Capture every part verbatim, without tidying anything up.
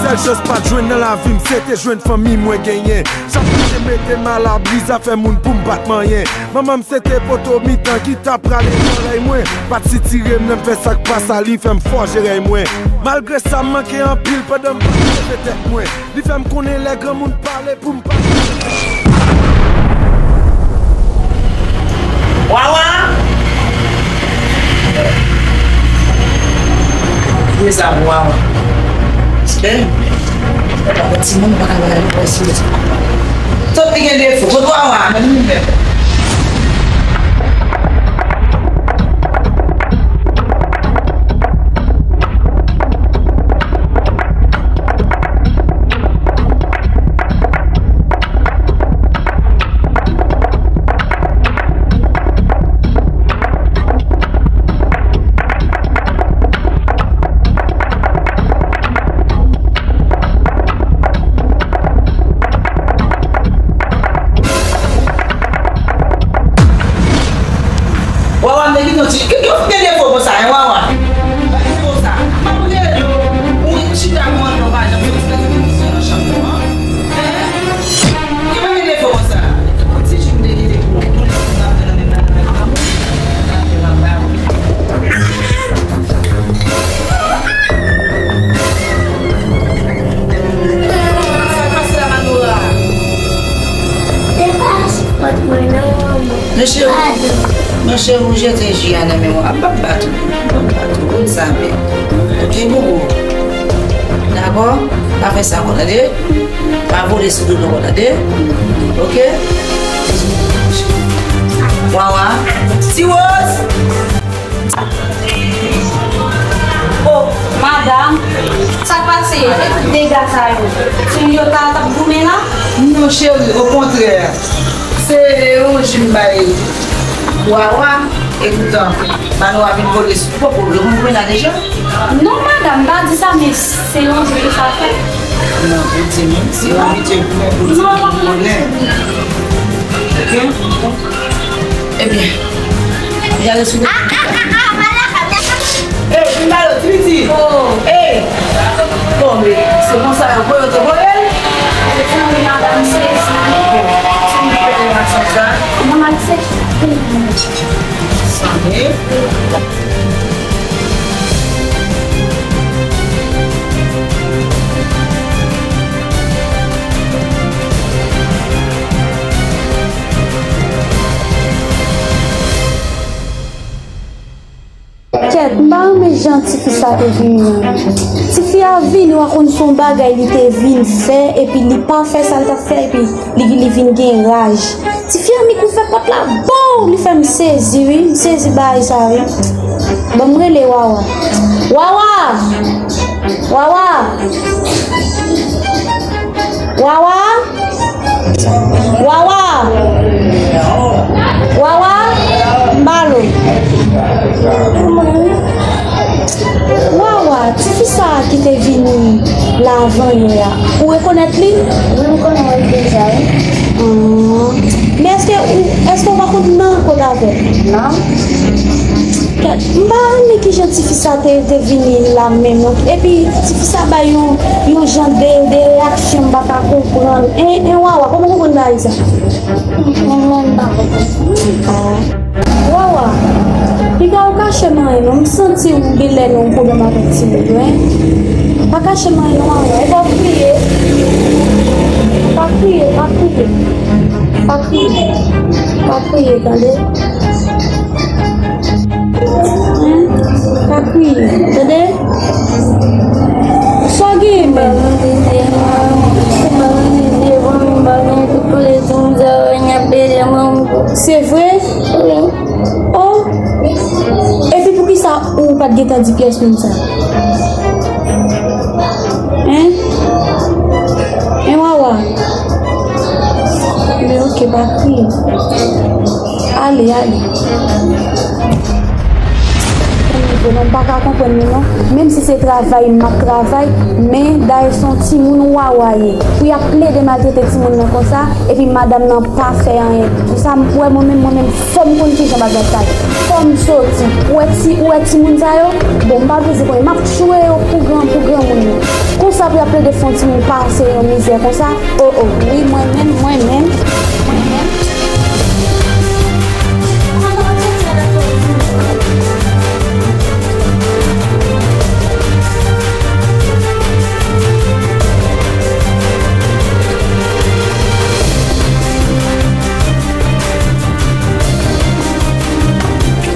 Sèl chans pa t jwenn nan lavi m, se te jwenn fanmi mwen genyen. Sa ki te mete m alabri, zafè moun pou m pa t manyen. Manman m se te poto mitan ki t ap rale zòrèy mwen. Pa t sitire m nan m fè sa k pa sa, li fè m fòje rèy mwen. Malgre sa, m manke anpil pandan m pa t leve tèt mwen. Li fè m konnen lè granmoun pale pou m pa. Wawa! Ki sa pou Wawa? Timoun pa ka bay prèske. Tout li gen defo. Kot Wawa? Men li menm. Wawa, m te kite yon ti, ki, ki yon ti defo konsa, en, Wawa? Ki defo sa? M ap rele w, ou chita konsa, ou pa janm fè ti bagay nan chanm nan, en? Ki bagay defo konsa? Ti jim te kite pou, pou li, pou l ap fè nan menm nan, nan menm nan. Sa k pase la, Manora? Monchè, monchè, ou jete ji a nan men mwen. M p ap bat ou. M p ap bat ou. Ou konn sa byen. Oke, Gogo? Dakò? Pa fè sa ankò, tande? Pa vole sou do nou ankò, tande? Oke? Wawa. Ti Woz! Oh, madanm, sa k pase? Tout dega sa yo, timoun yo ta, t ap goumen la? Non, cheri, okontrè. Se yon ji m bay Wawa, e poutan, Manora vin vole sou pòp ou, yo konn goumen la deja? Non, madanm, m pa di sa, men se yon ji pou sa fèt. Non, ou di m, se yon abitye pou mwen, pou ti moun konnen. Oke? Ebyen, gade sou. Ey, vin ba yo, ti piti. Oh. Ey. Bon, men, se konsa yo voye yo te voye l. Se ti moun madanm sezi. Bon, ti moun pèlen machann sa. Mwen aksepte. Sanble. Kèt, m pa renmen jan tifi sa te vini an. Tifi a vini, w a konn se yon bagay li te vin fè, epi li pa fè sa l t ap fè, epi li, li vin gen raj. Tifi a vini kou fè pòt la, bow! Li fè m sezi, wi. M sezi bagay sa, wi. Ban m rele Wawa. Wawa! Wawa! Wawa! Wawa! Wawa! M ba l ou. Wawa, tifi sa a ki te vini la avan yè a, ou rekonèt li? Wi, m konnen l deja, wi. Ah. Men èske ou, èske ou pa konn nan kote avè l? Non. Kèt, m pa renmen kijan tifi sa te, te vini la menm non. Epi tifi sa bay yon, yon jan de, de reyaksyon m pa ka konprann. En, en Wawa, kòman ou konn bagay sa? Mwen menm m pa konprann. Ah. Wawa, piga ou kache m anyen non. M santi ou gen lè nan yon pwoblèm avèk timoun yo, en. Pa kache m anyen non, Wawa. E pa kriye. Pa kriye, pa kriye. Pa kriye. Pa kriye, tande. Hen? Pa kriye, tande? Sa w genyen menm? Se vre? Wi. Oh! Epi poukisa ou pa t gentan di pyès moun sa? Hen? Hen, Wawa? Men oke, pa kriye. Ale, ale. Mwen pa ka konprann li non. Menm si se travay m ap travay, men dayè se yon timoun Wawa ye. Pou y ap plede maltrete timoun nan konsa, epi madanm nan pa fè anyen. Pou sa, m wè mwen menm, mwen menm, fò m konn kijan bagay sa ye. Fò m soti. Ou wè ti, ou wè timoun sa yo? Bon, m pa bezwen konnen. M ap tchwe yo pou gran, pou granmoun yo. Konsa, Apre ap plede fè yon timoun pase yon mizè konsa. O, o, wi, mwen menm, mwen menm, mwen menm.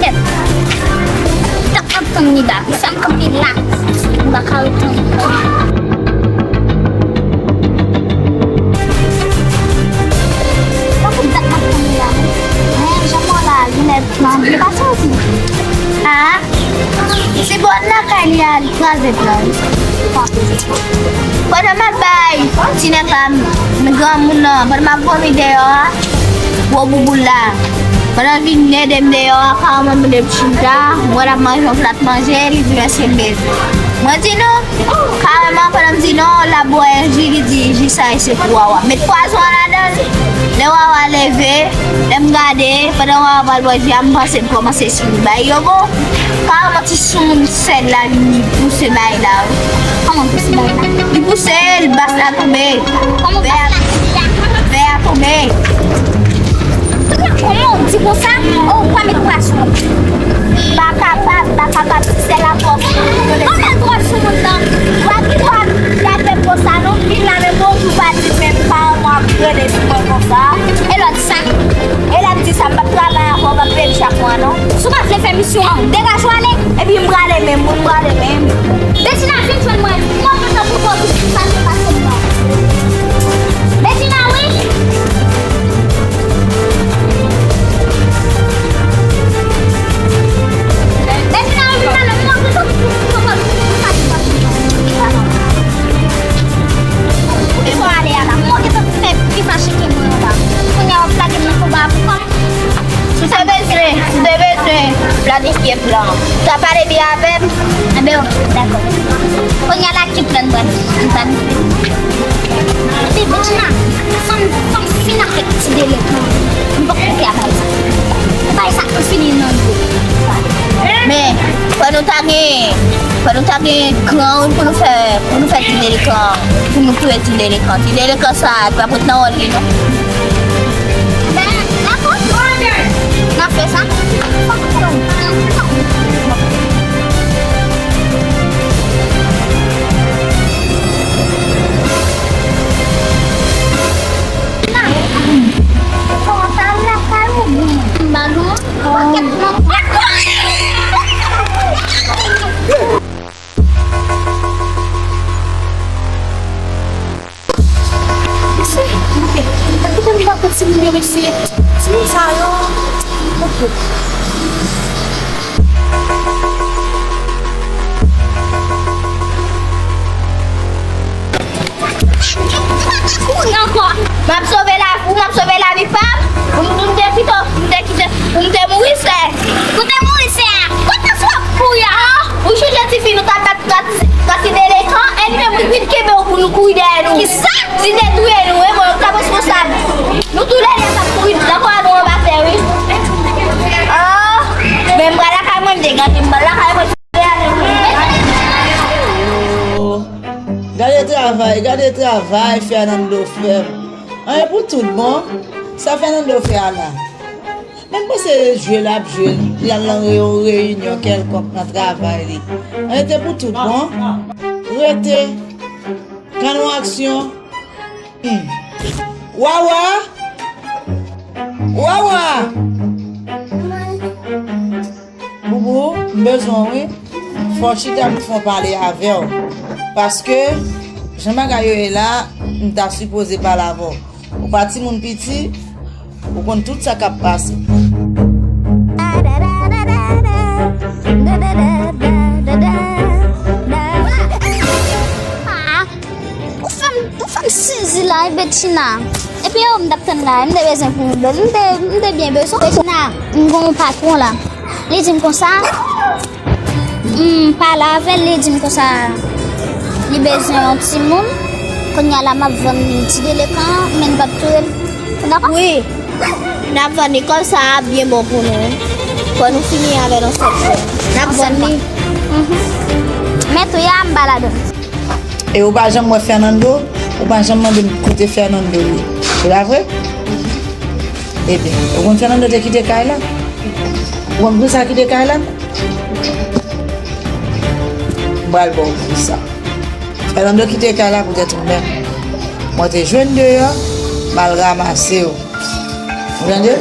Kèt. Tann li ba. Sa m kanpe la. M pa ka ret tann. Tankou dat m ap tann li la. Men, jan m wè la, li nèt. Nan, li pa santi. Ah, se bò lakay li a, li kraze plan. Pandan m ap bay ti nèg la, m, granmoun nan, pandan m ap vòmi deyò a, gwo bouboul la. Pandan l vin ede m deyò a, kareman m ede m chita, m wè l ap manje yon plat manje, li di mèsi m bezwen. Mwen di nou, kareman, pandan m di non, l ap bwè ji, li di ji sa e se pou Wawa. Met pwazon an ladan l. Lè Wawa leve, lè m gade, pandan Wawa pral bwè ji a, m panse m kòmanse eseye bay yo bon. Kareman ti soumoun sèd la vin pouse bay la, wi. Kòman pouse bay la? Li pouse l, bas la tonbe. Kòman bas la tonbe a? Vè a tonbe. Kòman w di konsa? Oh, ou pa met pwazon. Pa kapab, pa kapab, se sèl avè w. Kòman l twòp sou moun nan? Twòp, twòp, y ap fè konsa non. Vin la men bonjou pa di, men pa ann ap rele sou mwen konsa. E lè w di sa? E lè m di sa, m p ap travay avè w, m ap peye l chak mwa non. Si w pa vle fè misyon an, degaje w ale. Epi m prale menm, m prale menm. Bedjina, vin jwenn mwen. Mwen gentan pou kò ki sa ki pase m nan. Bedjina, wi. Bedjina, wi, vin pale. Mwen gentan pou kò ki sa ki pase m nan. Poukisa w ale a la? Mwen gentan fè pi fache ke mwen anba. Kounye a w ap lage m nan konba a pou kò m. Si w te bezwen, si w te bezwen planifye plan, w ta pale byen avè m. Enben, ok, dakò. Kounye a la, ki plan m pral, m pral. Epi, Bedjina, fò m, fò m fin avèk ti delekan. M poko prè a bay sa. Bay sa pou fini nan do. Men, fò nou ta gen, fò nou ta gen gran youn pou nou fè, pou nou fè ti delekan, pou nou touye ti delekan. Ti delekan sa, li p ap ret nan wòl li, non. Ben, dakò. N ap fè sa. Mesye, ok. Kite m pa pran timoun yo, mesye. Timoun sa yo. Ok. Kouri ankò. M ap sove lavi w, m ap sove lavi pa m. Pou m, pou m te pito, pou m te kite, pou m te mouri, sè. Pou te mouri, sè a. Kote sou ap kouri a? Ou chonje tifi nou t ap bat Gad, gad ti delekan, e li menm li vin kenbe w pou nou kouri dèyè nou. Kisa? Li detwi nou, e bon, nou t ap responsab. Nou tou lè lè t ap kouri, dakò a nou anba tè, wi. Ah, men m pral lakay mwen, m degage, m pral lakay mwen. Oh, gade travay, gade travay Fernando fè. Anyen pou tout bon. Sa Fernando fè a la? Men m panse jwe l ap jwe l, l al nan yon reyinyon kèlkonk nan travay li. Rete pou tout bon. Rete. Kannon aksyon. Hmm. Wawa! Wawa! Boubou, m bezwen w wi. Fò w chita m fè yon pale avè w. Paske, jan bagay yo ye la, m ta sipoze pale avè w. Ou pa timoun piti, ou konn tout sa k ap pase. Ah, ou fè m, ou fè m sezi la, wi, Betchina. Epi yo, m t ap tann la, m te bezwen pou yon dòl, m te, m te byen bezwen. Betchina, m gon yon patwon la. Li di m konsa, m pale avè l, li di m konsa, li bezwen yon timoun. Kounye a la, m ap vann li ti delekan an, men li p ap touye m. Ou dakò? Wi. N ap vann li kòb sa a ap byen bon pou nou. Fò nou fini avè l yon sèl fwa. N ap vann li. Mhm. Men tou ya, m pa ladan. E ou pa janm wè Fernando? Ou pa janm mande m kote Fernando ye? Se pa vre? Ebyen, ou konn Fernando te kite kay la? Ou konn poukisa l kite kay la? M pral ba w poukisa. Fernando kite kay la poutèt ou menm. Mwen te jwenn deyò, m al ranmase w. Ou tande?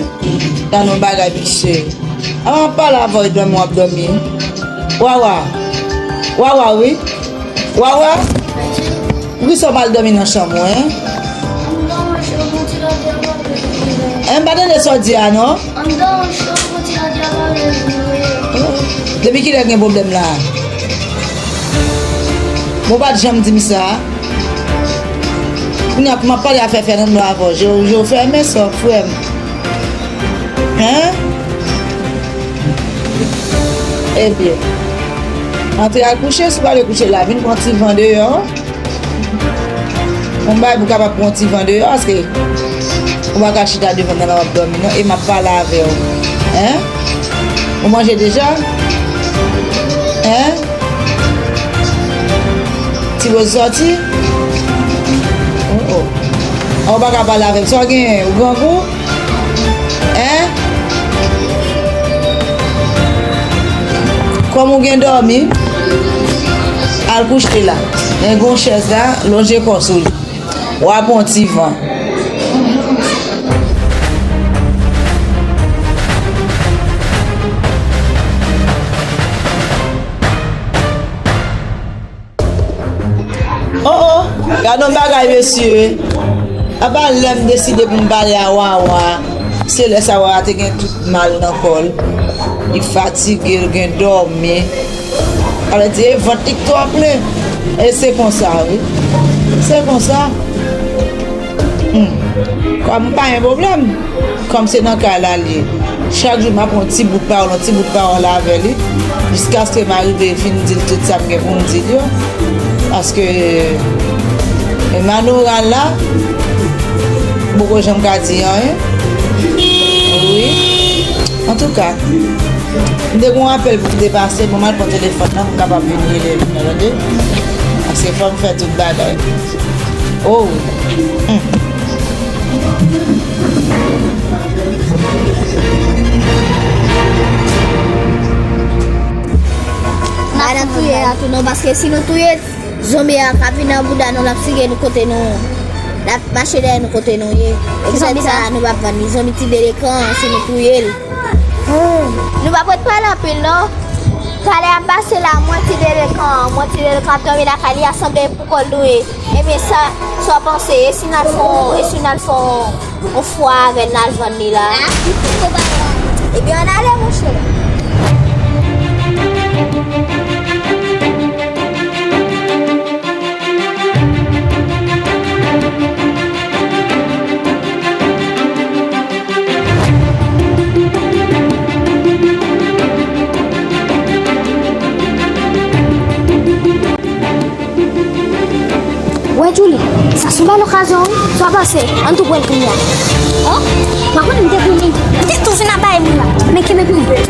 Gade yon bagay, mesye. An pale avè w, dòmi w ap dòmi. Wawa. Wawa, wi. Wawa. Poukisa w pa al dòmi nan chanm ou, en? An m pa tande sa w di a, non. Depi kilè gen pwoblèm la? Bon, w pa t janm di m sa. Kounye a, pou m ap pale afè Fernando avè w, je, je w fèmen sa, frè m. Hein? Ebyen, antre al kouche, si w pa vle kouche la, vin pran ti van deyò. Yon bagay pou w kapab pran ti van deyò, paske ou pa ka chita devan nan la w ap dòmi, non, e m ap pale avè w. Hein? Ou manje deja? Hein? Ti boz sòti? Oh, oh. Ou pa ka pale avè m. Sa w genyen? Ou grangou? Hein? Kòm ou gen dòmi, al kouche la. Men gon chèz la, lonje kò sou li. W a pran ti van. Oh, oh, gade yon bagay, mesye. Apa lè m deside pou m pale a Wawa, se lè sa Wawa te gen tout mal nan kò l. Li fatige, l gen dòmi. Alò di, e vant li k twò plen. E se konsa, wi. Se konsa. Hmm. Kòm m pa gen pwoblèm. Kòm se nan kay la l ye, chak jou m ap pran yon ti bout pawòl, yon ti bout pawòl avè li, jiskaske m arive fin di l tout sa m gen pou m di l yo. Paske, e, manoral la, m poko janm ka di anyen. Wi. Antouka, m te gen yon apèl pou m te pase, bon, m al pran telefòn nan, pou m kapab vin rele l, tande? Paske fò m fè tout bagay. Oh. Hmm. Madan touye a tou non, paske si nou touye, zonbi a ka vin nan bouda nou, l ap siye nou kote nou, l ap mache dèyè nou kote nou ye. E poutèt sa, nou p ap vann li. Zonbi ti delekan an, si nou touye l. Hmm. Nou p ap ret pale anpil non. Talè ap pase la, mwen ti delekan an, mwen ti delekan ap dòmi lakay li, a sanble pou kò l nou ye. Ebyen sa, sa w panse? E si n al fè yon, e si n al fè yon, yon fwa avè l, n al vann li la? Ebyen ann ale monchè. Wè Djoulie, sa se yon bèl okazyon wi. Sa w panse? Ann tou pran l kounye a. Oh, m pa konnen m te konnen. M te tou fin ap bay moun la. Men kenbe pou mwen.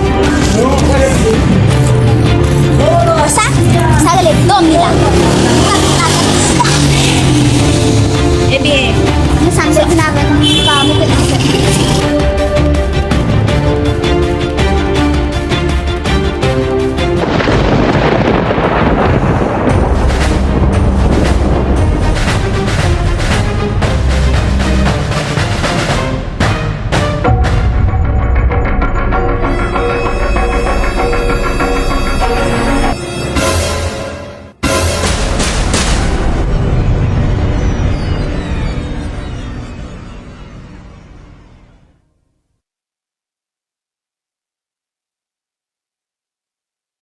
Sa, sa rele dòmi la.